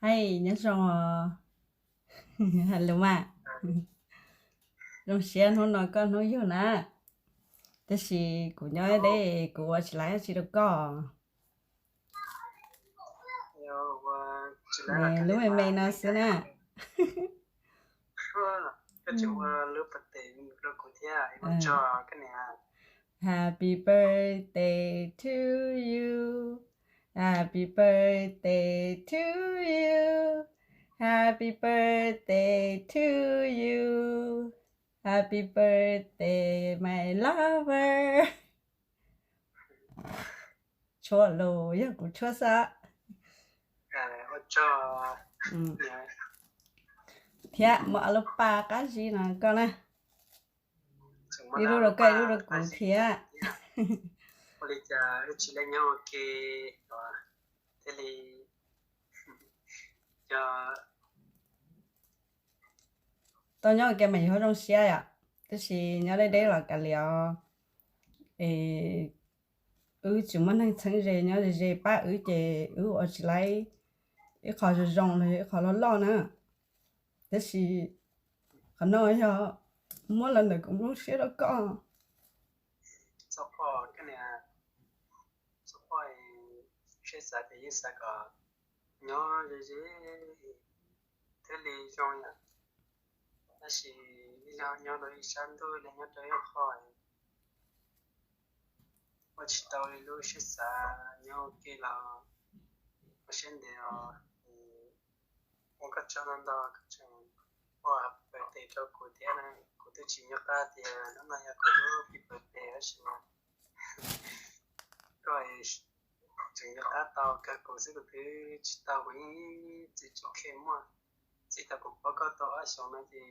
Hais nyob zoo os. Hais lus mas. Zoo siab hnub no koj hnub yug na. Tab sis kuv nyob deb kuv ua tsis laiv dab tsi rau koj. Lub me me no xwb na. Happy birthday to you. Happy birthday to you. Happy birthday to you. Happy birthday, my lover. Tshuav lus yog kuv tshuab xwb. Thiab muaj ob lub paj qab zib no koj na. Ib lub rau koj ib lub rau kuv thiab. Tau nyob ua ke mas yuav zoo siab yom, tab sis nyob deb deb los kav liam os. Es wb tsis muaj neeg txheeb ze nyob ze ze pab wb ces wb ua tsis laiv ib qho zoo zoo los yog ib qho loj loj na. Tab sis qhov no yog muab los ntawm kuv lub siab rau koj. Txhob poj, txhob poj, siab xav ces yeej xav kom nyob ze ze thiaj li zoo yom. Tab sis ib leeg nyob rau ib sab ntuj, ib leeg nyob rau ib qho, ua tsis tau li lub siab xav. Nyob ua ke los ua siab ntev os. Ua koj tsaug ntau ntau, koj tseem ua happy birthday rau kuv thiab na. Kuv twb tsis nco qab tias hnub no yog kuv lub happy birthday tab sis mas koj tseem nco qab tau kawg kuv xwb, kuv twb tsis tau, kuv yeej ib txwm tsis kheev muaj. Txij thaum kuv paub koj tau ob xyoos no ces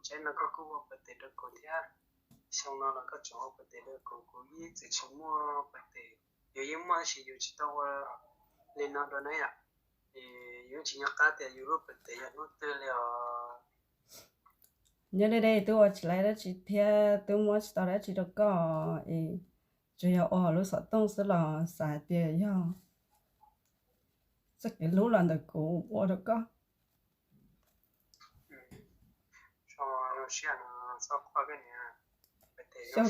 tsaib no koj kuj ua birthday rau kuv thiab. Xyoo no los koj tseem ua birthday rau kuv, kuv ib txwm tsis muaj birthday. Yus yeej muaj tab sis yus tsis tau ua li no dua na yom. Es yus tsis nco qab tias yus lub birthday yog hnub twg li os. Nyob deb deb twb ua tsis laiv dab tsi thiab twb muab tsis tau dab tsi rau koj es tsuas yog ua hauv lub xov tooj xwb los xav hais tias yog txoj kev hlub los ntawm kuv ua rau koj. Xyoo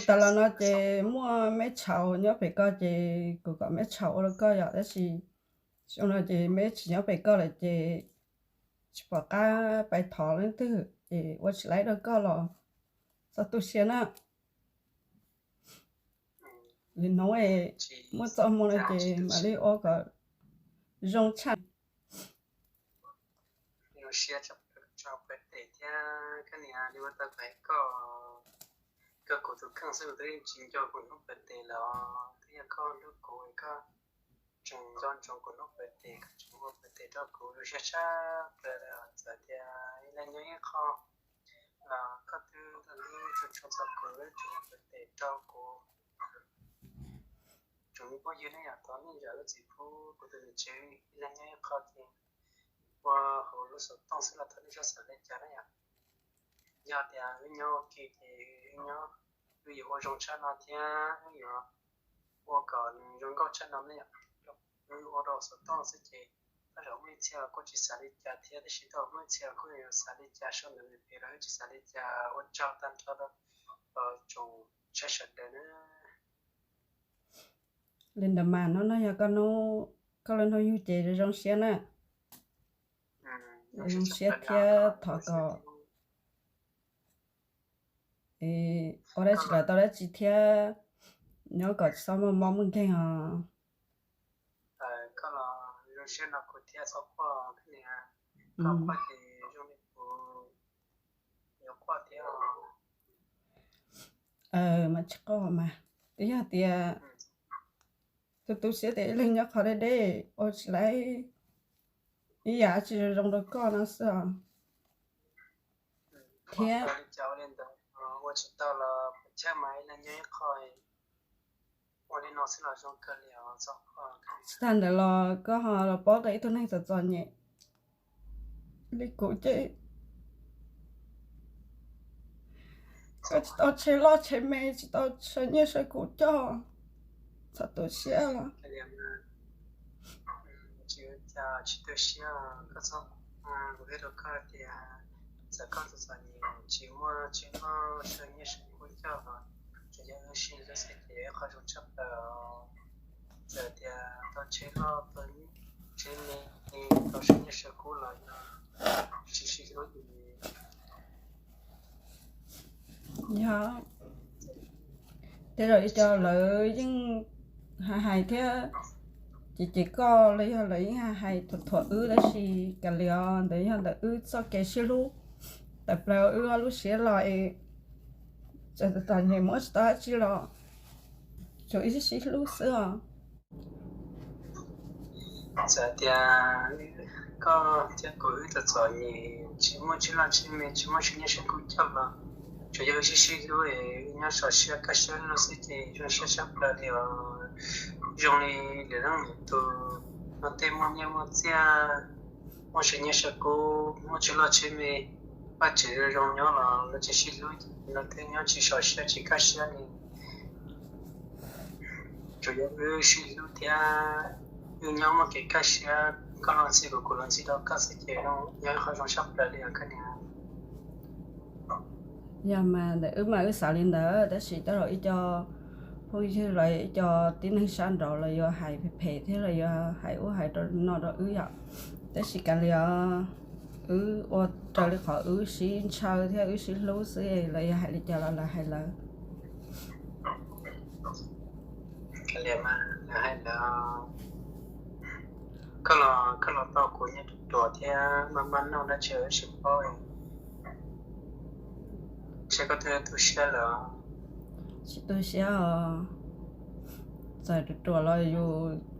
tas los no ces muaj me tshauv nyob pem koj ces kuv kom me tshauv ua rau koj yom, tab sis xyoo no ces me tsis nyob pem koj lawm ces tsis pom qab pais thov leej twg ces ua tsis laiv rau koj los txhob tu siab na. Li hnub muaj txoj hmoo no ces mam li ua kom zoo tshaj. Zoo siab tso pem tes thiab koj niam li ua tau hais koj, koj kuv tus kheej xwb kuv twb tsis nco kuv hnub pem tes lawm os, twb yog koj hlub kuv koj tseem nco ntsoov kuv hnub pem tes, koj tseem ua pem tes rau kuv, zoo siab tshaj plaws lawm. Txawm tias ib leeg nyob ib qho los koj twb tau hlub tshua tshua txog kuv, tseem ua pem tes rau kuv. Tsoom phooj ywg nej yog tau nej zam lub txim pub kuv tus niam tsev ib leeg nyob ib qho ces ua hauv lub xov tooj xwb los thov nej txhob xav li cas na yom. Yog tias wb nyob ua ke ces wb nyob, wb yuav ua zoo tshaj no thiab wb yuav ua kom nws zoo nkauj tshaj no ne yom. Wb ua rau xov tooj xwb ces tej zaum muaj ib txhia los kuj tsis xav li cas thiab, tab sis tej zaum muaj ib txhia los kuj yuav xav li cas, sau ntawv pem los wb tsis xav li cas. Ua tsaug tag nrho rau tsoom saib sawv daws na. Li ntawd mas hnub no yog koj hnub, koj lub hnub yug ces zoo siab na. Zoo siab thiab thov kom ua dab tsi los tau dab tsi thiab nyob kom txhob muaj mob muaj nkeeg os. Mas tsis quaj mas, twb yog tias tu tu siab tias ib leeg nyob qhov deb deb ua tsis laiv ib yam dab tsi zoo zoo rau koj no xwb os. Thiab tsis tag ntawd los koj ho los paub tau ib tug neeg txom txom nyem li kuv ces koj tsis tau tshev loj tshev me, tsis tau tshev nyiaj tshev kub coj, txhob tu siab los. Tsis tu siab, koj txhob, kuv hais rau koj tias txawm koj txom txom nyem tsis muaj tsis muaj saw nyiaj saw kub coj los tsuas yog wb sib hlub xwb ces yog ib qho zoo tshaj plaws. Txawm tias tau tsheb loj tau tsheb me, tau saw nyiaj saw kub los yog tsis sib hlub ces yog tej zaum ib co lawv yeej hais hais thiab, ces ces koj los yog lawv yeej hais hais thuam thuam wb tab sis kav liam ntawd yog ntawm wb txoj kev sib hlub tawm plaws wb ob lub siab los es txawm txom nyem muab tsis tau dab tsi los tsuas ib sib hlub xwb os. Txawm tias koj thiab kuv wb txom txom nyem tsis muaj tsheb loj tsheb me tsis muaj saw nyiaj saw kub coj los tsuas yog wb sib sib hlub es wb nyob so siab kaj siab lug xwb ces zoo siab tshaj plaws li os. Zoo li lwm leej lwm tus no tej muaj nyiaj muaj txiaj, muaj saw nyiaj saw kub, muaj tsheb loj tsheb me, vaj tsev zoo zoo nyob los lawv tsis sib hlub ces lawv twb nyob tsis so siab tsis kaj siab li. Tsuas yog wb sib hlub thiab wb nyob muaj kev kaj siab, koj luag ntxhi kuv, kuv luag ntxhi rau koj xwb ces yog ib qho zoo tshaj plaws li os koj niam. Yog mas ntawm wb mas wb xav li ntawd tab sis tej zaum ib co phooj ywg los ib co tib neeg sab nraud los yuav hais phem phem thiab los yuav hais ub hais no rau wb yom. Tab sis kav liam, wb ua raws li qhov wb sib ntshaw thiab wb sib hlub xwb, lawv yuav hais li cas los lawv hais lawv. Kav liam mas lawv hais lawv. Koj los, koj los tau kuv nyob ruam ruam thiab maj maj nug dab tsi wb tsis paub. Saib koj twb tu siab lawm. Tsis tu siab os. Txawm ruam ruam los yus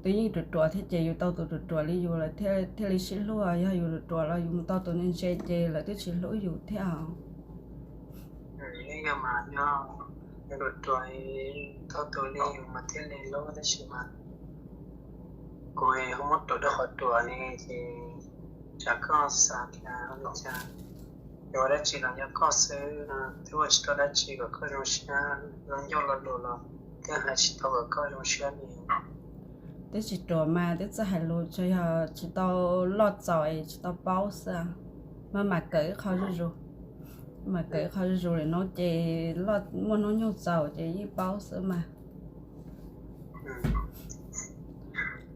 twb yeej ruam ruam thiab ces yus tau tus ruam ruam li yus lawm thiaj li sib hlub. Yog yus ruam ruam los yus mus tau tus ntse ntse ces lawv twb tsis hlub yus thiab os. Yog mas yog ruam ruam tau tus li yus mas thiaj li hlub tab sis mas kuv ho muab ruam rau qhov ruam li ces tsam koj xav tias ua li cas, yog ua dab tsi los yog koj xwb, twb ua tsis tau dab tsi kom koj zoo siab, zoo ncauj lo lus los twb hais tsis tau kom koj zoo siab li. Twb tsis ruam mas twb txawj hais lus, tsuas yog tsis tau loj txaus es tsis tau paub xwb. Maj mam kawm ib qho zuj zus, maj mam kawm ib qho zuj zus lawm no ces muaj hnub nyoog txaus ces yeej paub xwb mas.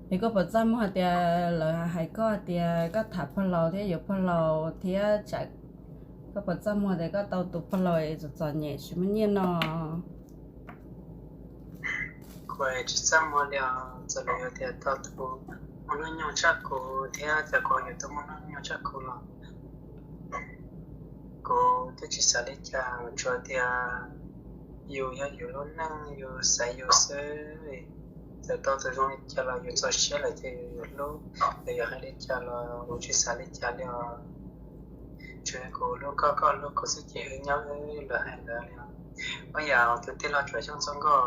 Es koj puas txaj muag tias lawv hais koj tias koj tham pog laus thiab yuav pog laus thiab tsam, koj puas txaj muag tias koj tau tus pog laus es txom txom nyem tsis muaj nyiaj no? Kuv tsis txaj muag li os, txawm lawv yuav tias tau tus muaj hnub nyoog tshaj kuv thiab txawm kuv yuav tau muaj hnub nyoog tshaj kuv los kuv twb tsis xav li cas, tsuas tias yus yog yus lub neej, yus xaiv yus xwb. Txawm tau tus zoo li cas los yus txaus siab lawm ces yus yuav hlub, lawv yuav hais li cas los kuv tsis xav li cas li os. Tsuas yog kuv hlub koj, koj hlub kuv xwb ces wb nyob wb lawv hais lawv li os. Ua yam tus tij laug Tsuam Xyooj txoj nkauj,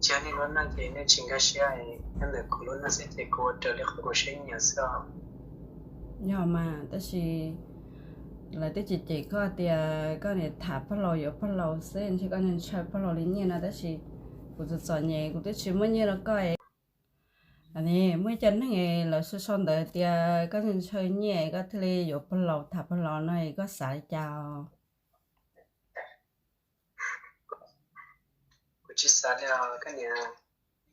tsis yog nej lub neej ces nej tsis nkag siab, nyob ntawm kuv lub neej xwb ces kuv ua raws li qhov kuv siab nyiam xwb os. Yog mas, tab sis lawv twb cem cem koj tias koj niaj tham pog laus yuav pog laus xwb, ntshe koj niaj ntshaw pog laus li nyiaj no, tab sis kuv txom txom nyem kuv twb tsis muaj nyiaj rau koj. Muaj ib co neeg lawv sau sau ntawv tias koj niaj ntshaw nyiaj koj thiaj li yuav pog laus tham pog laus no, koj xav li cas? Kuv tsis xav li os koj niam,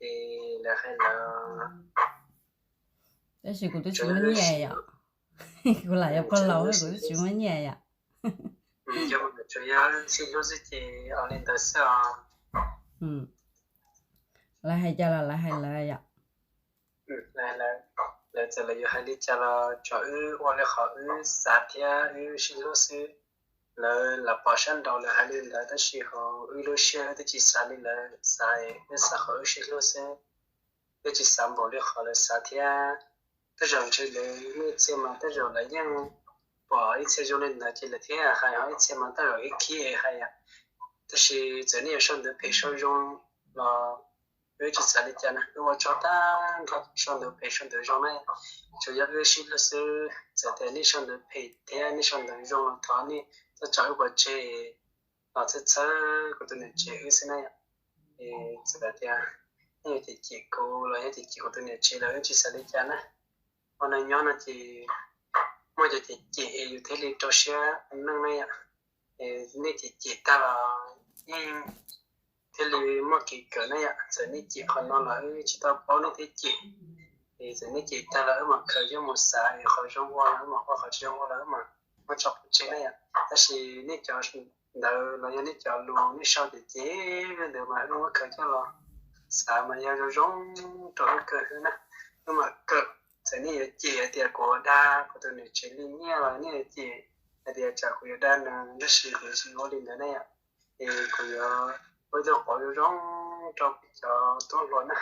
es lawv hais lawv. Tab sis kuv twb tsis muaj nyiaj yom. Kuv lam yuav pog laus kuv twb tsis muaj nyiaj yom. Yog tsuas yog sib hlub xwb ces ua li ntawd xwb os. Lawv hais cas los lawv hais lawv yom. Lawv txawm lawv yuav hais li cas los tsuas wb ua li qhov wb xav thiab wb sib hlub xwb. Lawv lam pom sab nraud lawv hais li ntawd tab sis hauv wb lub siab wb twb tsis xav li lawv xav, wb xav qhov wb sib hlub xwb. Wb tsis xav npaum li qhov lawv xav thiab. Tej zaum ntshe lawv muaj ib txhia mas tej zaum lawv yeej pom ib txhia zoo li ntawd ces lawv thiaj hais, ho ib txhia mas tej zaum ib khib hais. Tab sis txawm nej yuav sau ntawv phem sau zoo los wb tsis xav li cas na, wb ua tsaug tag nrho, sau ntawv phem sau ntawv zoo na, tsuas yog wb sib hlub xwb. Txawm tias nej sau ntawv phem thiab nej sau ntawv zoo los thov nej txhob tso wb pov tseg, los txhawb txhawb kuv tus niam tsev wb xwb na. Es txawm tias nej yuav cem cem kuv los yog cem cem kuv tus niam tsev los wb tsis xav li cas na. ua neej nyob no ces muaj cov cem cem yus thiaj li rau siab ua neej na yom. Nej cem cem tag los yeej thiaj li muaj kev kawm na yom. Txawm nej cem qhov no los wb tsis tau paub nej thiaj cem, es txawm nej cem tag los wb mam khaws coj mus xav es qhov zoo ua los wb mam ua, qhov tsis zoo ua los wb mam muab tso pov tseg na yom. Tab sis nej cov ntawd los yog nej cov lus nej sau cem cem li ntawd mas wb muab khaws coj los xav mas yog zoo zoo rau wb kawg na, wb mam kawm. Txawm nej yuav cem hais tias kuv ua dag kuv tus niam tsev li nyiaj los nej yuav cem hais tias tsam kuv yuav dag nws, tab sis kuv tsis ua li ntawd na yom. Es kuv yuav ua ib tug qauv zoo zoo rau kuv cov tub hluas na.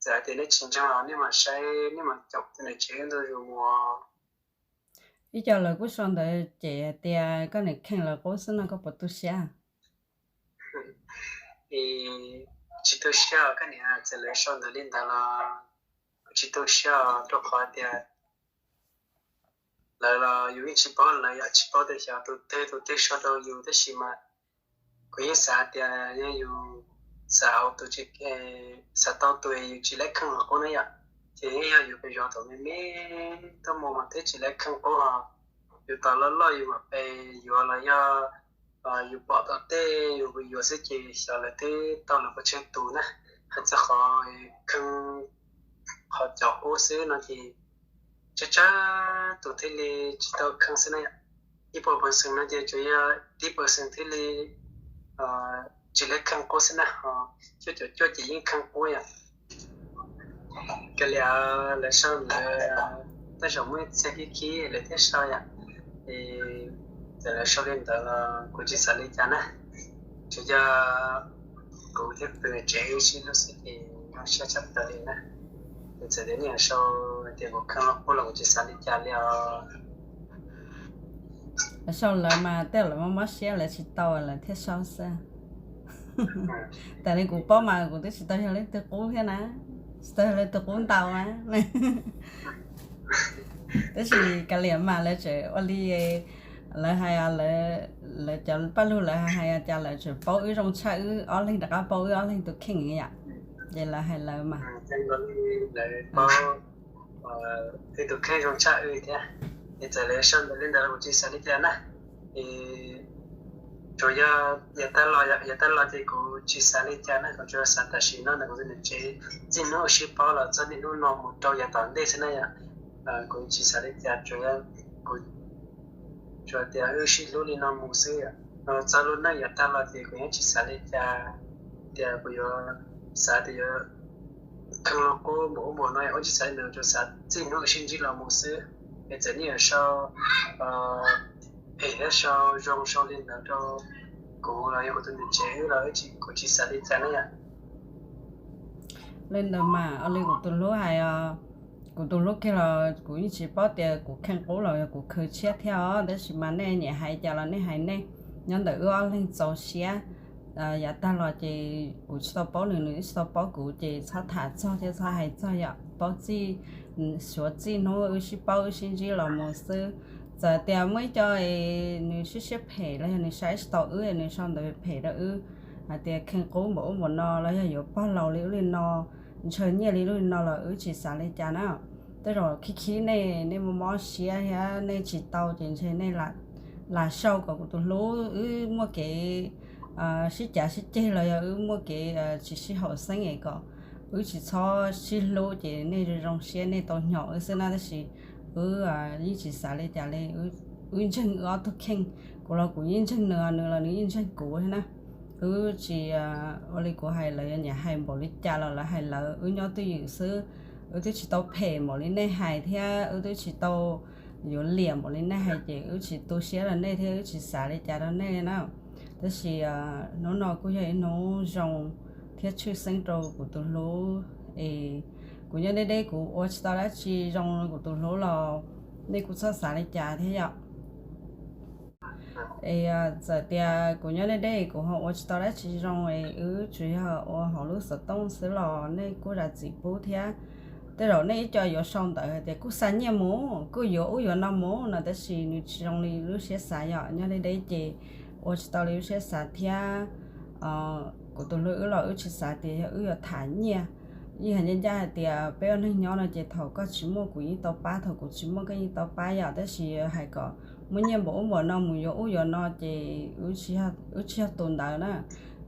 Txawm hais tias nej tsis ntseeg los nej mam saib, nej mam caum tus niam tsev ntu zus mus. Ib co lawv kuj sau ntawd cem hais tias koj niam kheej lawv qub xwb no koj puas tu siab? Es tsis tu siab koj niam, txawm lawv sau ntawd li ntawd los kuv tsis tu siab rau qhov tias lawv los yus yeej tsis paub, lawv yam tsis paub tias xyov tus twg tus twg sau rau yus, tab sis mas kuv yeej xav tias yog yus xav ua tus, xav tau tus yus tsis lab kheej los qub na yom, ces yeej yog yus pes zov thaum me me tuaj mus mas twb tsis lab kheej qub os. Yus tos loj loj yus mam pe yuav los yog yus pom tau tej yus yuav xwb ces xyov lawv twb tau lawv pov tseg tus na. Hais txog qhov kheej, qhov cov qub xwb no ces tsawg tsawg tus thiaj li tsis tau kheej xwb na yom. Ib puas percent no ces tsuas yog tib percent thiaj li tsis lab kheej qub xwb na, ho cuaj caum cuaj ces yeej kheej qub yom. Kav liam, lawv sau ntawd tej zaum muaj ib txhia khib khib lawv thiaj sau yom. Es txawm lawv sau li ntawd los kuv tsis xav li cas na. Tsuas yog kuv thiab tus niam tsev wb sib hlub xwb ces zoo siab tshaj plaws li na. Es txawm tias nej yuav sau tias kuv kheej los qub los kuv tsis xav li cas li os. Lawv sau lawv mas tej lawv mob mob siab lawv tsis tau lawv thiaj sau xwb. Tas li kuv paub mas kuv twb tsis tau yog leej twg qub thiab na, tsis tau yog leej twg qub ntau na. Tab sis kav liam mas lawv tseem ua li lawv hais, lawv cov paj lug lawv hais cas lawv tseem paub wb zoo tshaj wb ob leeg rov qab paub wb ob leeg tus kheej yom. Ces lawv hais lawv mas. Wb tus kheej zoo tshaj wb thiab. Es txawm lawv sau ntawd li ntawd los kuv tsis xav li cas na. Es tsuas yog yav tag los, yav tag los ces kuv tsis xav li cas na, kuv tsuas xav tam sim no ntawm kuv tus niam tsev txij hnub wb sib paub los txog niaj hnub no mus rau yav tom ntej xwb na yom. Kuv tsis xav li cas, tsuas yog kuv tsuas tias wb sib hlub li no mus xwb. Txog lub neej yav tag los ces kuv yeej tsis xav li cas, tias kuv yuav xav tias yuav kheej los qub npaum ub npaum no, kuv tsis xav li ntawd, tsuas xav txij hnub wb sib ntsib los mus xwb. Es txawm nej yuav sau phem thiab sau zoo sau li ntawd rau kuv los yog kuv tus niam tsev wb los kuv tsis xav li cas na yom. Li ntawd mas ua li kuv tus hlub hais os, kuv tus hlub kiag los kuv yeej tsis paub tias kuv kheej qub los yog kuv khaws tshiab thiab os, tab sis mas nej nyiam hais cas los nej hais nej, nyob ntawm wb ob leeg txaus siab. Yav tag los ces kuv tsis tau paub nws, nws tsis tau paub kuv ces txhob tham txog thiab txhob hais txog yom, paub txij, suav txij hnub wb sib paub wb sib ntsib los mus xwb. Txawm tias muaj ib co es nws siab siab phem los yog nws saib tsis taus wb, nws sau ntawd phem rau wb hais tias kheej qub npaum ub npaum no los yog yuav pog laus li ub li no, ntshaw nyiaj li ub li no los wb tsis xav li cas na. Tej zaum khib khib nej, nej mob mob siab thiab nej tsis tau ces ntshe nej lam sau kom kuv tus hlub wb muaj kev sib cav sib ceg los yog wb muaj kev tsis sib haum xeeb es kom wb tsis txhob sib hlub ces nej zoo zoo siab nej tau hnov wb xwb na, tab sis wb yeej tsis xav li cas li. Wb ntseeg wb ob tug kheej, kuv los kuv yeej ntseeg nws, nws los nws yeej ntseeg kuv thiab na. Wb tsis, ua li kuv hais, lawv yuav nyiam hais npaum li cas los lawv hais lawv, wb nyob twj ywm xwb. Wb twb tsis tau phem npaum li nej hais thiab wb twb tsis tau yuav liam npaum li nej hais ces wb tsis tu siab rau nej thiab wb tsis xav li cas rau nej na. Tab sis hnub no kuj yog ib hnub zoo thiab tshwj xeeb rau kuv tus hlub es kuv nyob deb deb kuv ua tsis tau dab tsi zoo kuv tus hlub los nej kuj txhob xav li cas thiab yom. Es txawm tias kuv nyob deb deb kuv ho ua tsis tau dab tsi zoo es wb tsuas yog ua hauv lub xov tooj xwb los nej kuj zam txim pub thiab. Tej zaum nej ib co yuav sau ntawd hais tias kuj xa nyiaj mus, kuj yuav ub yuav no mus no, tab sis nws tsis zoo li lub siab xav yom. Nyob deb deb ces ua tsis tau li lub siab xav thiab. Kuv tus hlub wb los wb tsis xav tias yog wb yuav tham nyiaj, Yeej hais ncaj ncaj hais tias peb ua neeg nyob no ces thaum koj tsis muaj kuv yeej tau pab, thaum kuv tsis muaj koj yeej tau pab yom, tab sis hais kom muaj nyiaj npaum ub npaum no mus yuav ub yuav no ces wb tsis yog tus ntawd na.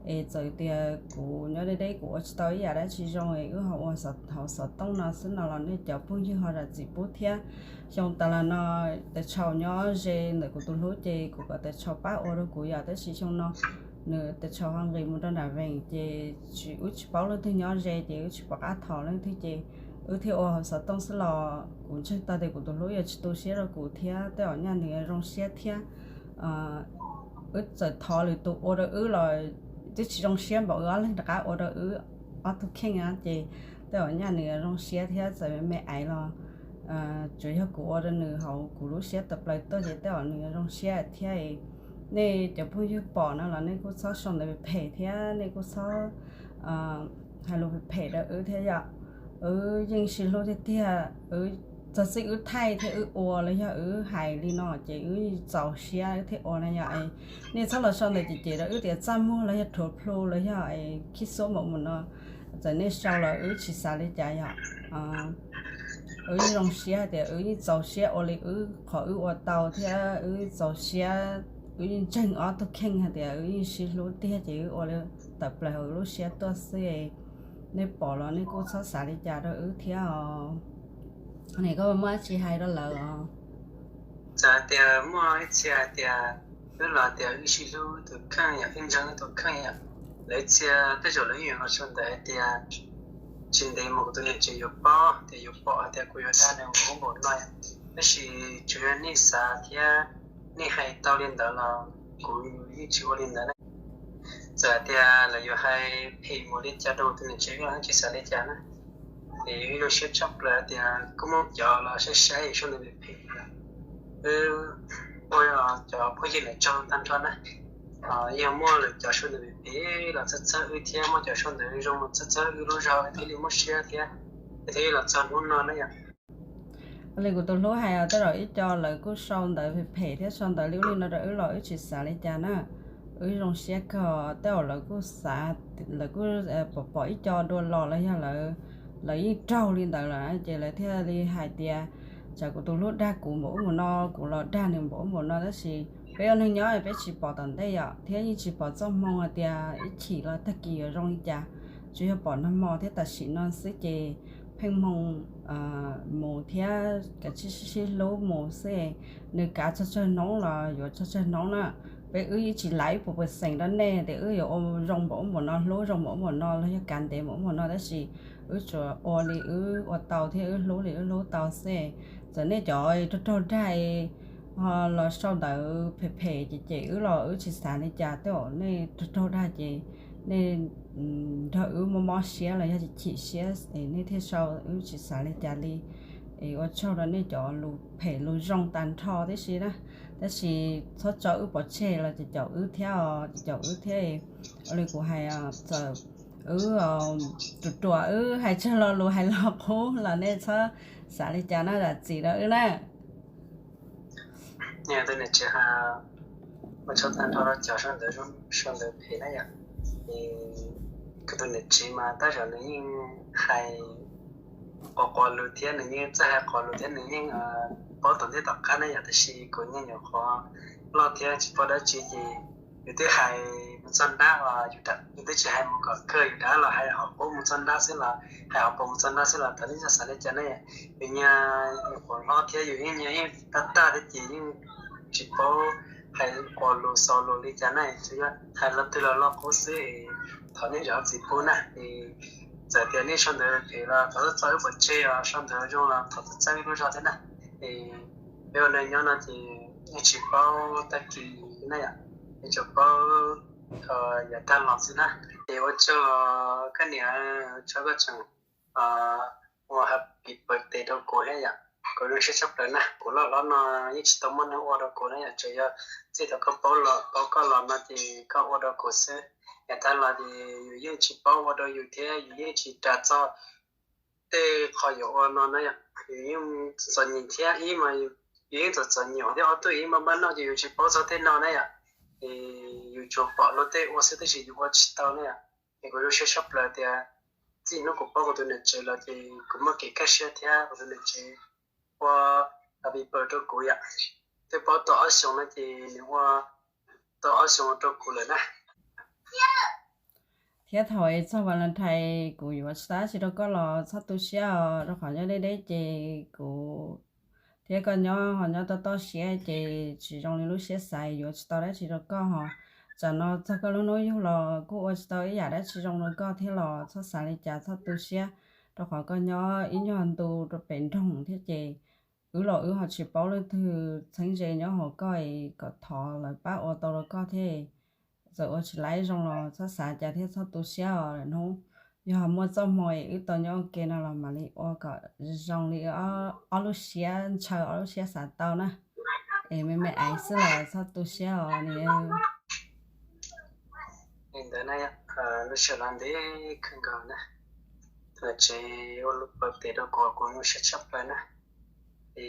Es txawm tias kuv nyob deb deb kuv ua tsis tau ib yam dab tsi zoo es wb ho ua hauv xov tooj no xwb no los nej cov phooj ywg ho zam txim pub thiab. Xyoo tas los no Tais Tshau nyob ze ntawm kuv tus hlub ces kuv kom Tais Tshau pab ua rau kuv yom, tab sis xyoo no nws Tais Tshau ho nqis mus rau nram Vees ces wb tsis paub leej twg nyob ze ces wb tsis pom qab thov leej twg ces wb thiaj ua hauv xov tooj xwb los kuv ntseeg tau tias kuv tus hlub yuav tsis tu siab rau kuv thiab tej zaum nyaj nws zoo siab thiab. Wb txawm thov lwm tus ua rau wb los twb tsis zoo siab npaum wb ob leeg rov qab ua rau wb ob tug kheej na ces tej zaum nyaj nws zoo siab thiab txawm me me aiv los tsuas yog kuv ua rau nws hauv kuv lub siab tawm plaws tuaj ces tej zaum nws zoo siab thiab. Nej cov phooj ywg pom no los nej kuj txhob sau ntawv phem phem thiab nej kuj txhob hais lus phem phem rau wb thiab yom. Wb yeej sib hlub tiag tiag, txog txij wb thaij thiab wb ua los yog wb hais li no ces wb txaus siab wb thiaj ua na yom. Nej txhob los sau ntawv cem cem rau wb tias txaj muag los yog rhuav plhu los yog khib xuab npaum mus no, txawm nej sau los wb tsis xav li cas yom. Wb yeej zoo siab hais tias wb yeej txaus siab ua li wb qhov wb ua tau thiab wb txaus siab, wb yeej ntseeg ob tug kheej hais tias wb yeej sib hlub tiag ces wb ua li tawm plaws hauv lub siab tuaj xwb. Nej pom los nej kuj txhob xav li cas rau wb thiab os. Nim koj muaj dab tsi hais rau lawv os? Txawm tias muaj ib txhia hais tias wb los tias wb sib hlub tus kheej yom, wb ntseeg wb tus kheej yom, lawv ib txhia tej zaum lawv yeej yuav los sau ntawv hais tias tsis ntev mus kuv tus niam tsev yuav paub tias yuav pom hais tias kuv yuav dag nws npaum ub npaum no yom. Tab sis tsuas yog nej xav thiab nej hais tau li ntawd los kuv yeej tsis ua li ntawd na. Txawm tias lawv yuav hais phem mus li cas rau kuv tus niam tsev los tsis xav li cas na. Ces wb zoo siab tshaj plaws tias kuj muaj cov los saib saib sau ntawv phem phem. Wb ua cov phooj ywg lawv tsaug tag nrho na. Yog muaj lawv cov sau ntawv phem phem los txhawb txhawb wb thiab muaj cov sau ntawv zoo los txhawb txhawb wb lub zog thiaj li muaj siab thiab, thiaj li los txog hnub no na yom. Li kuv tus hlub hais os, tej zaum ib co lawv kuj sau ntawv phem phem thiab sau ntawv li ub li no rau wb los wb tsis xav li cas na. Wb zoo siab kawg, tej zaum lawv kuj xav, lawv kuj pom pom ib co dua los los yog lawv, lawv yeej raug li ntawd lawm ces lawv thiaj li hais tias tsam kuv tus hlub dag kuv npaum ub npaum no, kuv los dag nws npaum ub npaum no, tab sis peb ua neeg nyob peb tsis pom tom ntej yom, thiab yeej tsis pom txoj hmoo hais tias ib chim los tag kis yuav zoo li cas, tsuas yog pom nag hmo thiab tam sim no xwb ces pheej hmoo mus thiab kav tsij sib hlub mus xwb. Nws kav tsawg tsawg hnub los yuav tsawg tsawg hnub na. Peb wb yeej tsis lav ib puas pawj xeem rau nej tias wb yuav ua zoo npaum ub npaum no, hlub zoo npaum ub npaum no los yog kav ntev npaum ub npaum no, tab sis wb tsuas ua li wb ua tau thiab wb hlub li wb hlub tau xwb. Txawm nej cov raug raug dag ho los sau ntawv phem phem ces cem wb los wb tsis xav li cas, tej zaum nej raug raug dag ces nej nrog wb mob mob siab los yog chim chim siab es nej thiaj sau, wb tsis xav li cas li. Es ua tsaug rau nej cov lus phem lus zoo tag nrho tib si na, tab sis txhob tso wb pov tseg los ces caum wb thiab os, ces caum wb thiab. Ua li kuv hais, txawm wb ruam ruam wb hais tsawg lo lus hais lo qub los nej txhob xav li cas na, zam txim rau wb na. Tus niam tsev, ua tsaug tag nrho rau cov sau ntawv, sau ntawv phem na yom. Kuv tus niam tsev mas tab sis nws yeej hais quas quas lus thiab nws yeej txawj hais quas lus thiab nws yeej paub tom ntej tom qab na yom, tab sis kuv yeej nyuam qhuav loj thiab tsis paub dab tsi ces yus twb hais mus txog nrab, yus twb tsis hais mus kom kawg, yus rov los hais hom qub mus txog nrab xwb los hais hom qub mus txog nrab xwb los thov nej txhob xav li cas na. Yus nyuam qhuav hlob thiab yus yeej nyuam yeej tag tag thiab ces yeej tsis paub hais quas lus xaus lus li cas na, tsuas yog hais lo twg los lo qub xwb. Thov nej zam txim pub na. Txawm tias nej sau ntawv phem los thov txhob tso wb pov tseg, sau ntawv zoo los thov txhob txhawb wb lub zog thiab na. Peb ua neej nyob no ces yeej tsis paub tag kis na yom, yeej tsuas paub yav tag los xwb na. Ces ua tsaug koj niam, tsaug koj tseem ua happy birthday rau kuv thiab yom. Kuv zoo siab tshaj plaws na, kuv loj hlob no yeej tsis tau muaj neeg ua rau kuv na yom, tsuas yog txij thaum koj paub los, paub koj los no ces koj ua rau kuv xwb. Yav tag los ces yus yeej tsis paub ua rau yus thiab yus yeej tsis ras txog tej qho yuav ua no na yom. Yus yeej txom nyem thiab, ib mas yus yeej txom txom nyem thiab, ob tug yus yeej npaj npaj noj ces yus tsis paub txog tej no na yom. Yus tsuas pom luag tej ua xwb tab sis yus ua tsis tau na yom. Es kuv zoo siab tshaj plaws tias txij hnub kuv paub kuv tus niam tsev los ces kuv muaj kev kaj siab thiab kuv tus niam tsev ua happy birthday rau kuv yom. Twb paub tau ob xyoos no ces nws ua tau ob xyoos rau kuv lawm na. Thiab thaum txog Valentine kuv yuav tsis tau dab tsi rau koj los txhob tu siab os, rau qhov nyob deb deb ces kuv thiab koj nyob ho nyob toj toj siab ces tsis zoo li lub siab xav, yuav tsis tau dab tsi rau koj ho. Tsam no txog koj lub hnub yug los kuj ua tsis tau ib yam dab tsi zoo rau koj thiab los txhob xav li cas, txhob tu siab, rau qhov koj nyob ib nyuag ntu rau pem nroog thiab ces wb los wb ho tsis paub leej twg txheeb ze nyob hauv koj es kom thov lawv pab ua tau rau koj thiab. Txawm ua tsis laib zoo los txhob xav cas thiab txhob tu siab os. Lwm hnub yog muaj txoj hmoo es wb tau nyob ua ke no los mam li ua kom zoo li ob lub siab, ntshaw ob lub siab xav tau na. Es me me aiv xwb los txhob tu siab os. Li ntawd na, lub sij hawm no ntev kawg nkaus na, tus niam tsev ua lub birthday rau kuv, kuv zoo siab tshaj plaws na. Es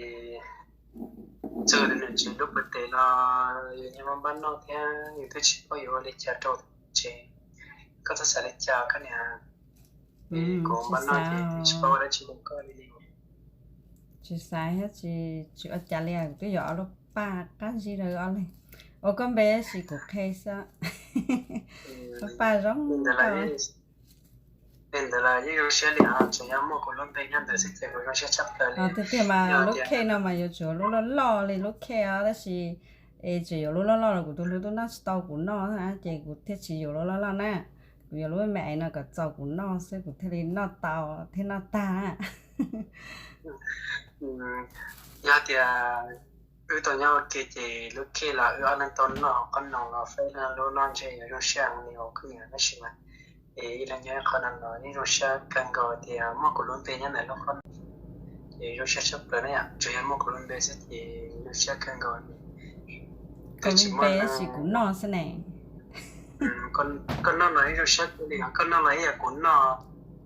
txog tus niam tsev lub birthday los yus nyob npaj noj thiab yus twb tsis paub yuav ua li cas rau tus niam tsev. Koj txhob xav li cas koj niam, kuv npaj noj ces tsis paub ua dab tsi rau koj li. Tsis xav thiab tsis ua cas li, kuv twb yuav ob lub paj qab zib rau ob leeg. Ua koj npe tab sis kuv qhia xwb, lub paj zoo. Li ntawd los yeej zoo siab li os, tsuas yog muaj kuv lub npe nyob ntawd xwb ces kuv zoo siab tshaj plaws li. Tiag tiag mas lub cake no mas yuav tsum lub loj loj li lub cake os, tab sis es tseem yuav lub loj loj los kuv tus hlub twb noj tsis tau kuv noj na, ces kuv thiaj tsis yuav lub loj loj na. Kuv yuav lub me me aiv no kom txaus kuv noj xwb kuv thiaj li noj tau thiab noj tag na. Yog tias wb tau nyob ua ke ces lub cake los wb ob leeg tau noj, qhob noom los faib leej lub noj ntshe yuav zoo siab heev li os koj niam, tab sis mas es ib leeg nyob ib qho no los yeej zoo siab kawg nkaus tias muaj kuv lub npe nyob ntawm lub qhob noom. Ces zoo siab tshaj plaws na yom, tsuas yog muaj kuv lub npe xwb ces zoo siab kawg nkaus. Kuv lub npe tab sis kuv noj xwb ne. Koj noj los yeej zoo siab kawg li, koj noj los ib yam kuv noj.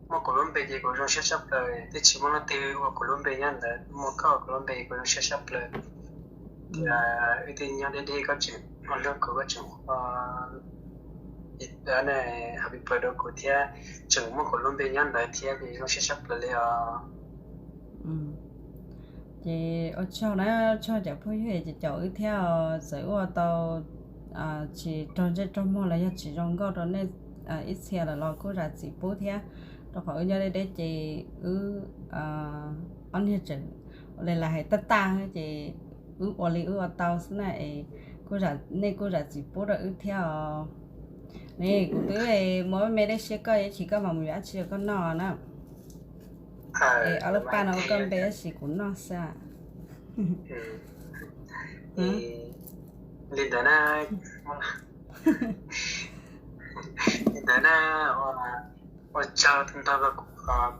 Muaj kuv lub npe ces kuv zoo siab tshaj plaws, twb tsis muaj leej twg ua kuv lub npe nyob ntawd, muaj koj ua kuv lub npe kuv zoo siab tshaj plaws. Wb twb nyob deb deb koj tseem ua hlub kuv, koj tseem ua happy birthday rau kuv thiab tseem muaj kuv lub npe nyob ntawd thiab ces zoo siab tshaj plaws li os. Ces ua tsaug na, tsaug cov phooj ywg ces caum wb thiab os, txawm wb ua tau tsis raug ntsej raug muag los yog tsis zoo nkauj rau nej ib txhia lawm los kuj zam txim pub thiab, rau qhov wb nyob deb deb ces wb ob niag tseem li lawv hais tag tag ces wb ua li wb ua tau xwb na es nej kuj zam txim pub rau wb thiab os. Ne kuv twb muab me dej siab koj, ib chim koj mam mus yuav dab tsi rau koj noj na. Es ob lub paj no ua koj npe tab sis kuv noj xwb. Li ntawd na, li ntawd na, ua tsaug ntau rau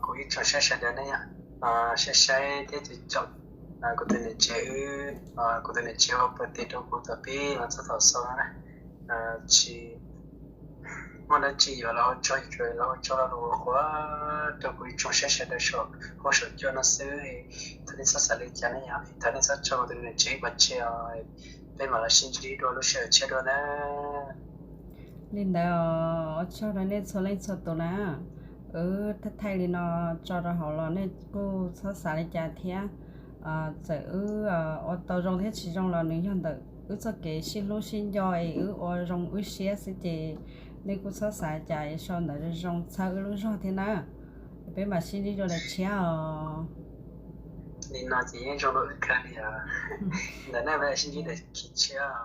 kuv ib tsoom saib sawv daws na yom, saib saib thiab caum kuv tus niam tsev wb, kuv tus niam tsev ua birthday rau kuv thaum pib los txog thaum xaus no na. Tsis muaj dab tsi yuav los ua tsaug, yuav los ua tsaug los ua qhuas rau kuv ib tsoom saib sawv daws saum huab saum cua no xwb. Thov nej txhob xav li cas na yom, thov nej txhob tso kuv tus niam tsev ib puas tseg os. Peb mam los sib ntsib dua lub sij hawm tshiab dua na. Li ntawd, ua tsaug rau nej txhua leej txhua tus na. Wb thaij thaij li no tso rau hauv los nej kuj txhob xav li cas thiab. Txawm wb ua tau zoo thiab tsis zoo los nws yog ntawm wb txoj kev sib hlub sib nco es wb ua zoo wb siab xwb ces nej kuj txhob xav cas, sau ntawd zoo txhawb wb lub zog thiab na. Peb mam sib ntsib dua daim tshiab os. Li no ces yeej zoo dua wb kawg li os. Ntawm nej peb sib ntsib daim tshiab os.